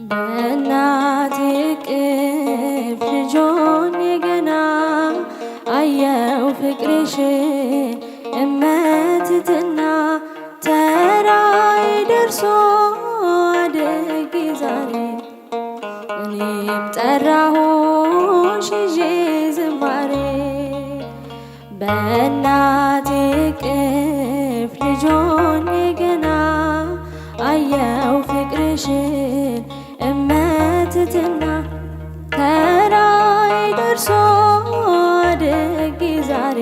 በእናቴ እቅፍ ልጅ ሆኜ ገና አየው ፍቅርሽን እመትትና ተራዬ ደርሶ አድጌ ዛሬ እኔም ጠራሁሽ ይዤ ዝማሬ። በእናቴ እቅፍ ልጅ ሆኜ ገና አየው ፍቅርሽን እመትትና ተራዬ ደርሶ አድጌ ዛሬ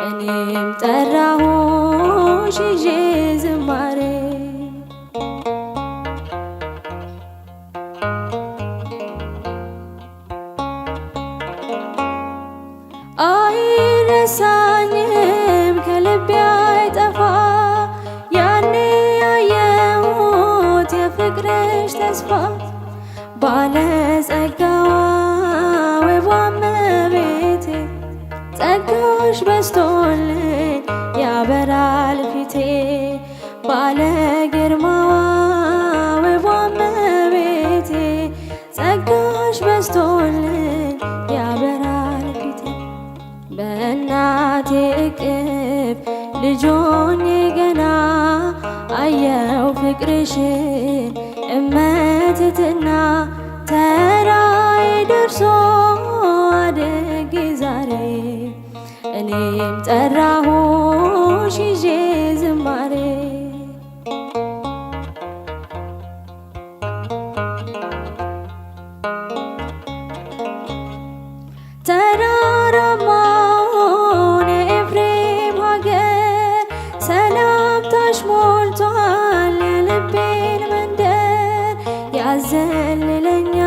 እኔም ጠራሁሽ ይዤ ዝማሬ። አይረሳኝም ከልቤ አይጠፋ ያኔ ያየሁት የፍቅርሽ ተስፋ። ባለጸጋዋ ውቧ እመቤቴ ጸጋሽ በዝቶልኝ ያበራል ፊቴ። ባለ ግርማዋ ውቧ እመቤቴ ጸጋሽ በዝቶልኝ ያበራል ፊቴ። በእናቴ እቅፍ ልጅ ሆኜ ገና አየው ፍቅርሽን እመትትና ተራዬ ደርሶ አድጌ ዛሬ እኔም ጠራሁሽ ይዤ ዝማሬ። ተራራማውን የኤፍሬም ሀገር ሰላምታሽ ሞልቷል የልቤን መንደር። ያዘልለኛል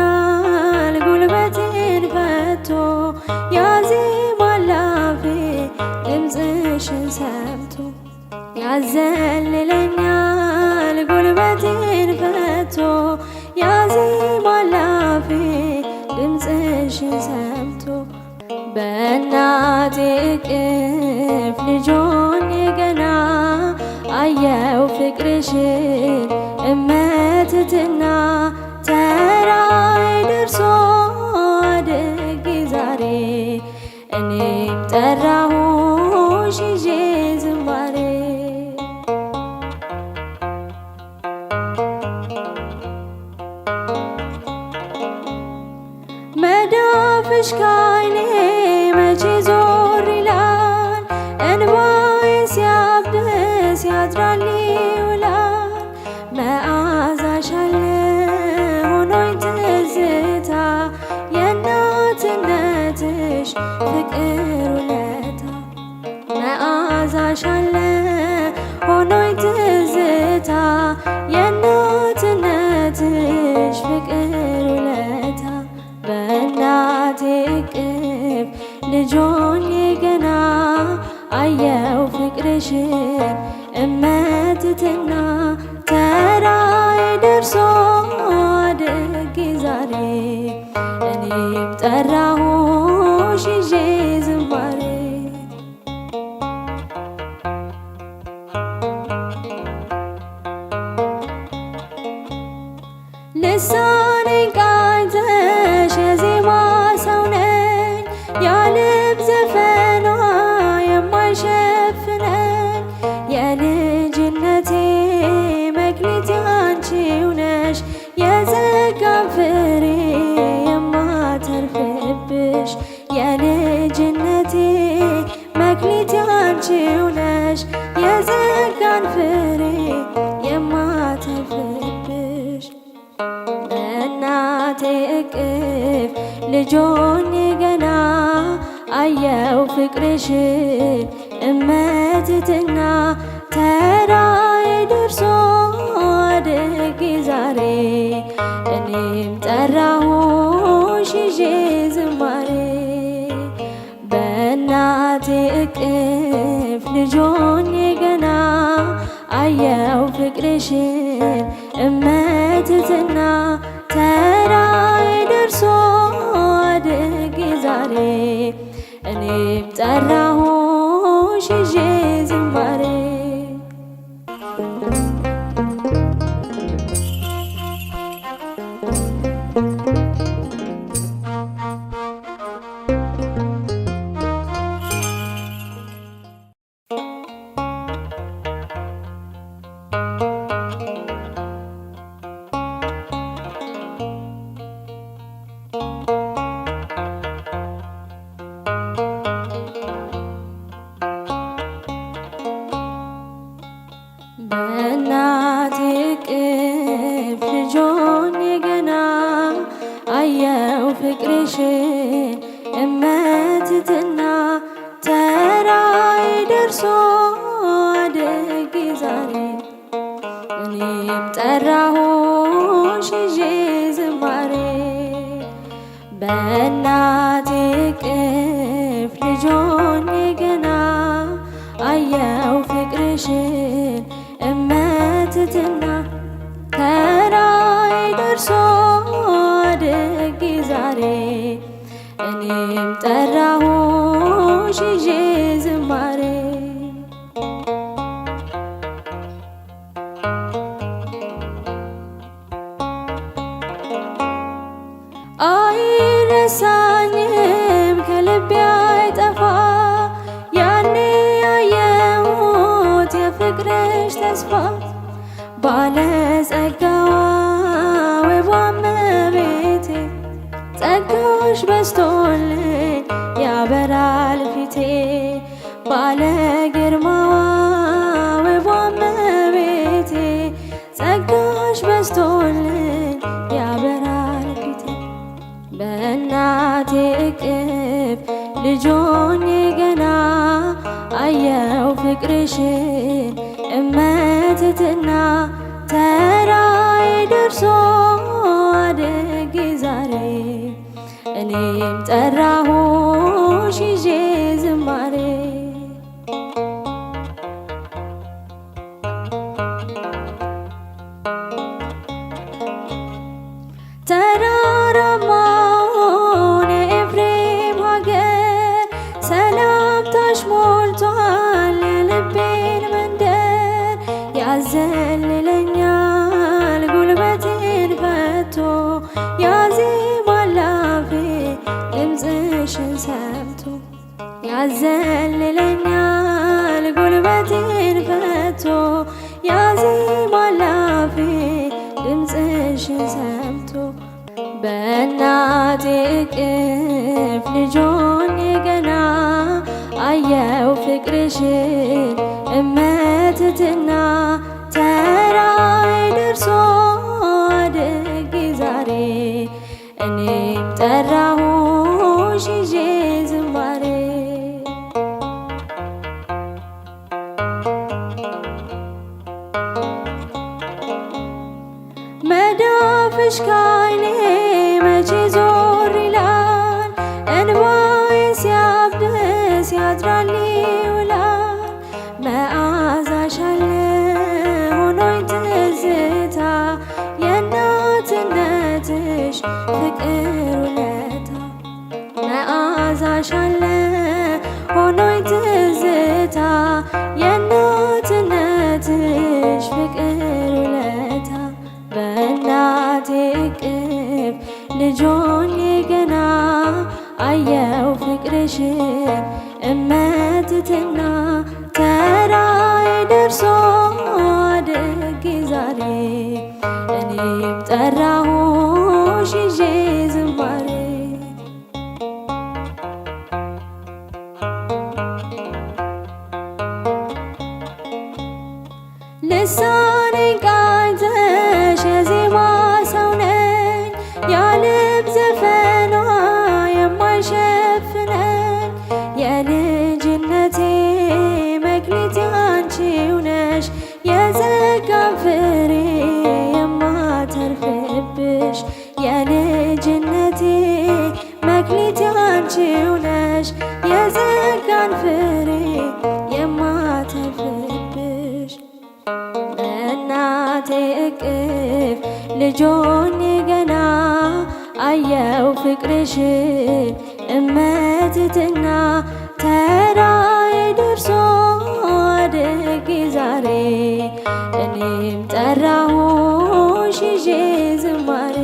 ጉልበቴን ፈቶ ያዜማል አፌ ድምፅሽን ሰምቶ። ያዘልለኛል ጉልበቴን ፈቶ ያዜማል አፌ ድምፅሽን ሰምቶ። በእናቴ እቅፍ ልጅ ሆኜ ገና አየው ፍቅርሽን እመትትና ተራዬ ደርሶ አድጌ ዛሬ እኔም ጠራሁሽ ይዤ ዝማሬ። መዳፍሽ ካይኔ መቼ ዞር ይላል እንባዬን ሲያብስ ያድራል ይውላል። መዓዛሽ አለ ሆኖኝ ትዝታ የእናትነትሽ ፍቅር ውለታ። መዓዛሽ አለ ሆኖኝ ትዝታ የእናትነትሽ ፍቅር ውለታ። በእናቴ እቅፍ ልጅ ሆኜ ገና አየው ፍቅርሽን እመትትና ተራዬ ደርሶ አድጌ ዛሬ እኔም ጠራሁሽ ይዤ ዝማሬ። ልሳኔን ቃኝተሽ የዜማ ሰው ነኝ የልብ ዘፈኗ የማይሸፍነኝ። የልጅነቴ መክሊት አንቺው ነሽ የዘጋን ፍሬ የማተርፍብሽ። የልጅነቴ መክሊት አንቺው ነሽ የዘጋን ፍሬ የማተርፍብሽ። በእናቴ እቅፍ ልጅ ሆኜ ገና አየው ፍቅርሽን እመትትና ተራዬ ደርሶ አድጌ ዛሬ እኔም ጠራሁሽ ይዤ ዝማሬ በእናቴ እቅፍ ልጆኜ ገና አየው ፍቅርሽን እመትትና ተራዬ ደርሶ አድጌ ዛሬ እኔም ጠራሁሽ ይዤ ዝማሬ። በእናቴ እቅፍ ልጅ ሆኜ ገና አየው ፍቅርሽን እመትትና ተራዬ ደርሶ አድጌ ዛሬ እኔም ጠራሁሽ ይዤ ዝማሬ በእናቴ እቅፍ ልጅ ሆኜ ገና አየው ፍቅርሽን እመትትና ተራዬ ደርሶ አድጌ ዛሬ እኔም ጠራሁሽ ይዤ ዝማሬ። አይረሳኝም ከልቤ አይጠፋ ያኔ ያየሁት የፍቅርሽ ተስፋ ባለጸጋዋ ውቧ እመቤቴ ጸጋሽ በዝቶልኝ ያበራል ፊቴ ባለ ግርማዋ ውቧ እመቤቴ ጸጋሽ በዝቶልኝ ያበራል ፊቴ በእናቴ እቅፍ ልጅ ሆኜ ገና አየው ፍቅርሽን እመትትና ተራዬ ደርሶ አድጌ ዛሬ እኔም ጠራሁሽ ይዤ ዝማሬ። ተራራማውን የኤፍሬም ሀገር ሰላምታሽ ሞልቷል የልቤን መንደር ያዘልለኛል ጉልበቴን ፈቶ ያዜማል አፌ ድምፅሽን ሰምቶ ያዘልለኛል ጉልበቴን ፈቶ ያዜማል አፌ ድምፅሽን ሰምቶ በእናቴ እቅፍ ልጅ ሆኜ ገና አየው ፍቅርሽን እመትትና ተራዬ ደርሶ አድጌ ዛሬ እኔም ጠራሁሽ ይዤ ዝማሬ። መዳፍሽ ካይኔ መቼ ዞር ይላል እንባዬን ሲያብስ ያድራል ይውላል መዓዛሽ አለ ሆኖኝ ትዝታ የእናትነትሽ ፍቅር ውለታ መዓዛሽ አለ ሆኖኝ ትዝታ የእናትነትሽ ፍቅር ውለታ በእናቴ እቅፍ ልጅ ሆኜ ገና አየው ፍቅርሽን እመትትና ተራዬ ደርሶ አድጌ ዛሬ እኔም ጠራሁሽ ይዤ ዝማሬ። ልሳኔን ቃኝተሽ የዜማ ሰው ነኝ የዓለም ዘፈኗ የማይሸፍነኝ መክሊት ያንቺው ነሽ የጸጋን ፍሬ የማተርፍብሽ። በእናቴ እቅፍ ልጆኝ ገና አየው ፍቅርሽን እመትትና ተራዬ ደርሶ አድጌ ዛሬ እኔም ጠራሁሽ ይዤ ዝማሬ።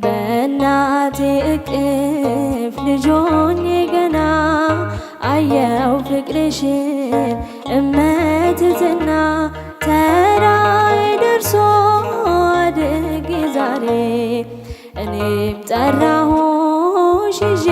በእናቴ እቅፍ ልጆኝ ገና አየው ፍቅርሽን እመትትና ተራዬ ደርሶ አድጌ ዛሬ እኔም ጠራሁሽ ይዤ